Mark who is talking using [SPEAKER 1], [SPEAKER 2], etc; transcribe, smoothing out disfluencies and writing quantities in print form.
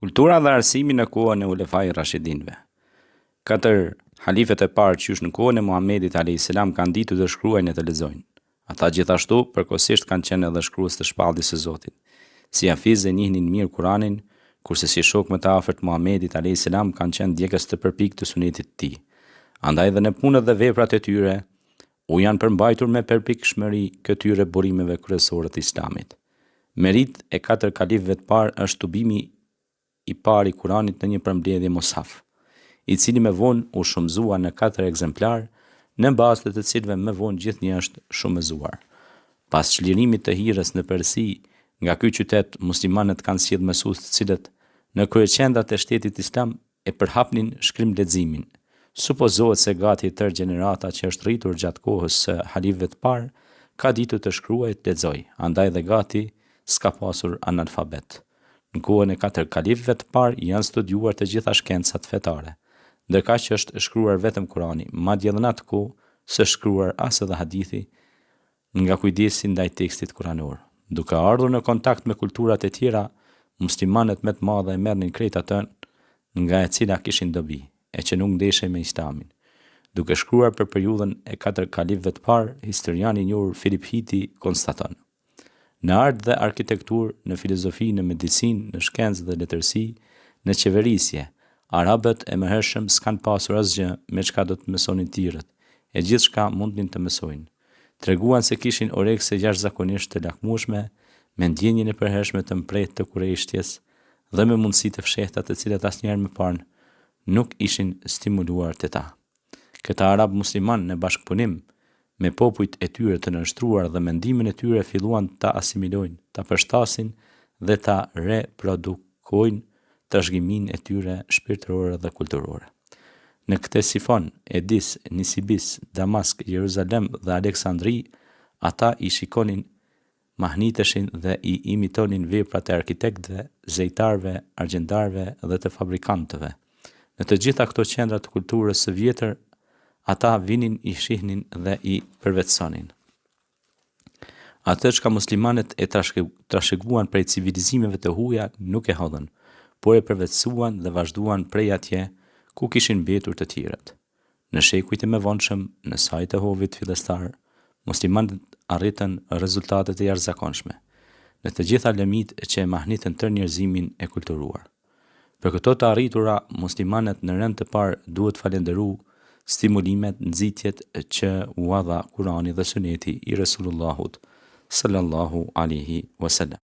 [SPEAKER 1] Kultura dhe arsimi në kohën e Hulefai Rashidinëve. Katër halifët e parë qysh në kohën e Muhamedit alejhi selam kanë ditur të shkruajnë e të lexojnë. Ata gjithashtu, përkohësisht kanë qenë edhe shkrues të shpalljes së Zotit. Si hafizë e njihnin mirë Kuranin, kurse si shokë më të afërt të Muhamedit alejhi selam kanë qenë ndjekës të përpiktë të Sunetit të tij. Andaj dhe në punët dhe veprat e tyre, u janë përmbajtur me përpikshmëri këtyre burimeve kryesore të Islamit. Meritë e katër kalifëve të parë është tubimi i parë i Kuranit në një përmbledhje mushaf, i cili më vonë u shumëzua në katër ekzemplarë, në bazë të të cilëve më vonë gjithnjë është shumëzuar. Pas çlirimit të Hirës në Persi, nga ky qytet muslimanët kanë sjellë mësues të cilët në kryeqendrat e shtetit islam e përhapnin shkrim-leximin. Supozohet se gati e tërë gjenerata që është rritur gjatë kohës së halifëve të parë, ka ditur të shkruajë e të lexojë, andaj dhe gati s'ka pasur analfabetë. Në kohën e katër kalifëve të parë janë studiuar të gjitha shkencat fetare. Ndërkaq është shkruar vetëm Kurani, madje edhe në atë kohë s'është shkruar as edhe hadithi, nga kujdesi ndaj tekstit kuranor. Duke ardhur në kontakt me kulturat e tjera, muslimanët me të madhe e merrnin krejt atë nga e cila kishin dobi, e që nuk ndeshej me Islamin. Duke shkruar për periudhën e katër kalifëve të parë, historiani i njohur Filip Hiti konstaton, Në art dhe arkitekturë, në filozofi, në medicinë, në shkencë dhe letërsi, në qeverisje, arabët e mëhershëm s'kanë pasur asgjë me çka do të mësonin tjerët, e gjithçka mundnin të mësojnë. Treguan se kishin orekse jashtëzakonisht të lakmueshme, me ndjenjën e përhershme të mprehtë të kureshtjes dhe me mundësi të fshehta të cilat asnjëherë më parë nuk ishin stimuluar te ta. Këta arabë muslimanë në bashkëpunim me popujt e tyre të nënshtruar dhe mendimin e tyre filluan ta asimilojnë, ta përshtasin dhe ta reprodukojnë trashëgiminë e tyre shpirtërore dhe kulturore. Në Ktesifon, Edis, Nisibis, Damask, Jeruzalem dhe Aleksandri, ata i shikonin, mahniteshin dhe i imitonin veprat e arkitektëve, zejtarëve, argjendarëve dhe të fabrikantëve. Në të gjitha këto qendra të kulturës së vjetër, ata vinin i shihnin dhe i përvetësonin. Atë çka muslimanët e trashëguan prej civilizimeve të huaja nuk e hodhën, por e përvetësuan dhe vazhduan prej atje ku kishin mbetur të tjerët. Në shekujt e mëvonshëm, në sajë të hovit fillestar, muslimanët arritën rezultate të jashtëzakonshme, në të gjitha lëmitë që e mahnitën tërë njerëzimin e kulturuar. Për këto të arritura, muslimanët në rend të parë duhet falënderu stimulimet, nxitjet që ua dha Kurani dhe Suneti i Resulullahut, sallallahu alejhi ve selem.